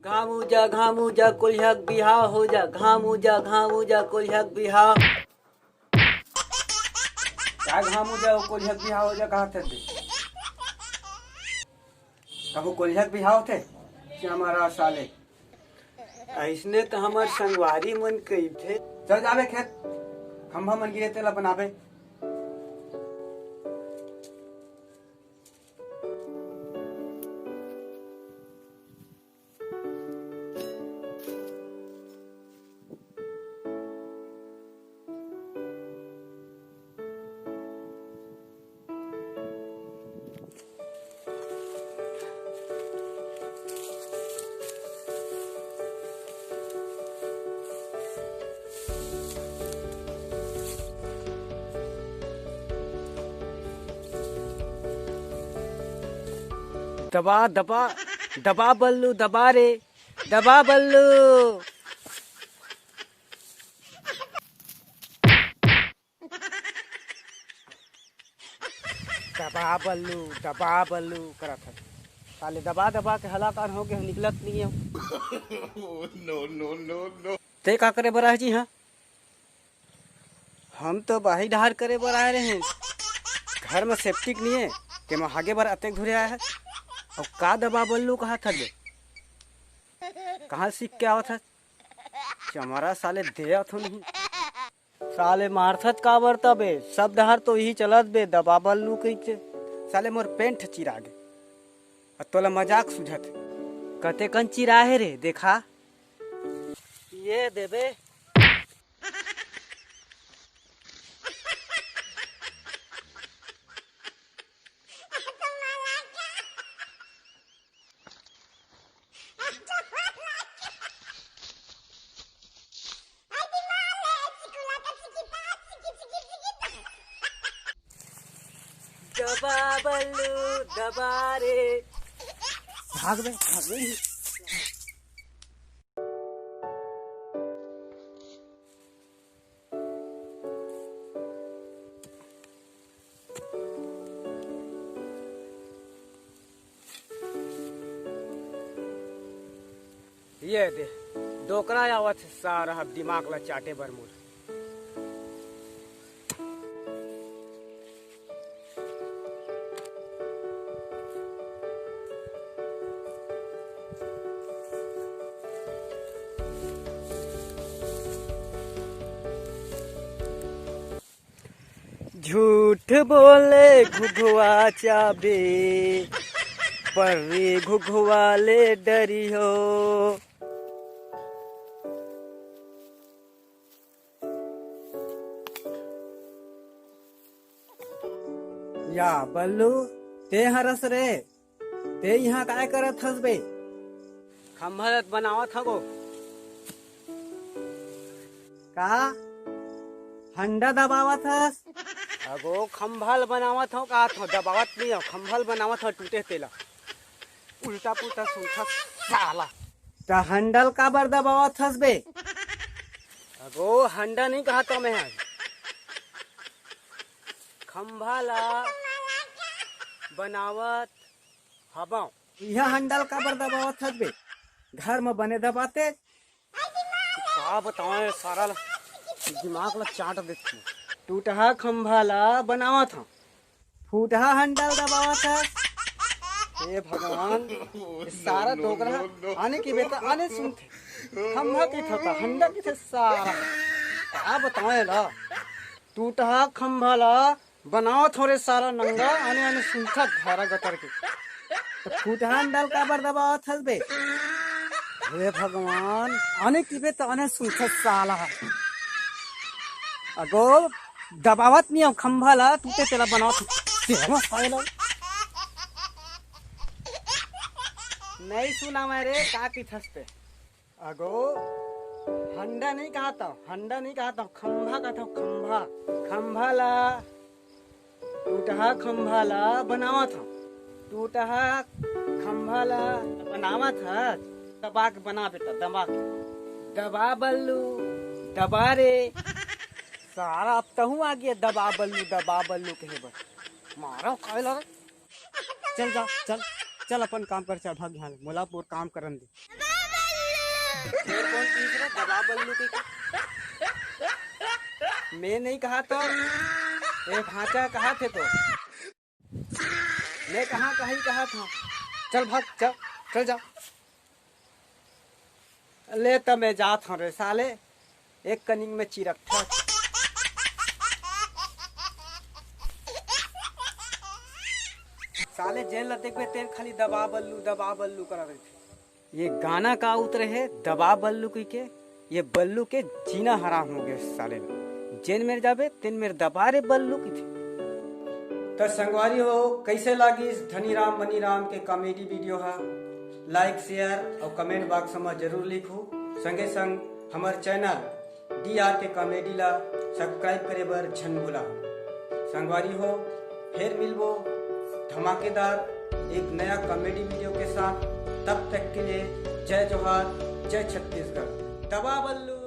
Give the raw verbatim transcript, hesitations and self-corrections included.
घामू जा, घामू जा, कोलिहक बिहाव हो जा। घामू जा, घामू जा, कोलिहक बिहाव। का घामू जा, कोलिहक बिहाव हो जा, कहा थे? कभू कोलिहक बिहाव थे? चमरा साले। अइसने त हमर संगवारी मन कहिथे। चल जाबे खेत, खंभा मन गिरे तेला बनाबे। दबा, दबा, दबा बल्लू, दबा रे, दबा बल्लू। दबा बल्लू, दबा बल्लू करत हे। साले दबा दबा के हलाकान हो गे, निकलत नहीं है। No, no, no, no। ते का करे बर आए जी? हाँ, हम तो बाही डहार करे बर आए रहे। घर में सेप्टिक नहीं है, ते में हागे बर अतेक धुरे आए है। अउ का दबा बल्लू कहा था बे? कहाँ सीख के आवत है? चमरा साले दे आथो नहीं। साले मारथस काबर तबे? सब डहर तो इही चलत बे, दबा बल्लू कहिके। साले मोर पेंट चिरा गे। अ तोला मजाक सुझत हे। कतेकन चिरा हे रे, देखा। ये देबे। दबा बल्लू, दबा रे। भाग बे, भाग बे। ये दे, डोकरा आवत हे सारा, अब दिमाग ला चाटे बर मोर। झूठ बोले घुघुआ चाबे, पर्री घुघुआ ले डरी हो। या बल्लू, ते हरस रे, ते इहाँ काय करत हस बे? खम्भा ल बनावत हगो। का? हंडा दबावत हस? अगो, खम्भा ल बनावत हव, का थव, दबावत नहीं हव, खम्भा ल बनावत हव, टूटे तेला। उल्टा पुल्टा सुनथस साला। त हंडा ल काबर दबावत हस बे? अगो, हंडा नहीं कहत हव मैं ह। खम्भा ला बनावत हबंव। इहाँ हंडा ल काबर दबावत हस बे? घर म बने दबाते। का बतावंव सारा ला, दिमाग ला चाट देथे। टूटहा खम्भा ला बनावत हंव, फूटहा हंडा ल दबावत हस। हे भगवान, ये सारा डोकरा आने की बेटा आने सुनथे। खम्भा कहिथे त हंडा कहिथे सारा। का बतावंव एला? टूटहा खम्भा ला बनावत हंव रे सारा नंगा, आने आने सुनथस धारा गतर के। त फूटहा हंडा ल काबर दबावत हस बे? हे भगवान, आने कहिबे त आने सुनथस साला। अगो, दबावत नहीं हंव खम्भा ला, टूटे तेला बनावत हंव। तेरा साला। नहीं सुना मैं रे, का कहिथस ते? अगो, हंडा नहीं कहत हंव, हंडा नहीं कहत हंव, खम्भा कहत हंव, खम्भा। खम्भा ला, टूटहा खम्भा ला बनावत हंव। टूटहा खम्भा ला बनावत हस, दबा के बना बेटा, दबा के। दबा बल्लू, दबा रे। सारा अब तहूँ आ गे, दबा बल्लू, दबा बल्लू कहे बर। मारंव कायला रे। चल जा, चल, चल अपन काम कर, चल भाग यहाँ ले, मोला मोर काम करन दे। फेर कौन कहिस रे दबा बल्लू कहिके? मैं नहीं कहा तो, ए भांचा कहा थे तो। मैं कहाँ कहीं कहा था। चल भाग, चल, चल जा। ले त मैं जात हूँ रे साले, एक कनिक में चिरक था। साले जेन ला देखबे तेन खाली दबा बल्लू, दबा बल्लू करा रहिथे। ये गाना का उतरे है दबा बल्लू कहिके, ये बल्लू के जीना हराम हो गया साले ला। जेन मेर जाबे तेन मेर दबा रे बल्लू कहिथे। त संगवारी हो, कैसे लागिस धनीराम मनीराम के कॉमेडी वीडियो हा? लाइक, शेयर और कमेंट बॉक्स में जरूर लिखू। संगे संग हमर चैनल डी आर के कॉमेडी ला सब्सक्राइब करे बर झन भूला। संगवारी हो, फिर मिलबो धमाकेदार एक नया कॉमेडी वीडियो के साथ। तब तक के लिए जय जोहार, जय छत्तीसगढ़। दबा बल्लू।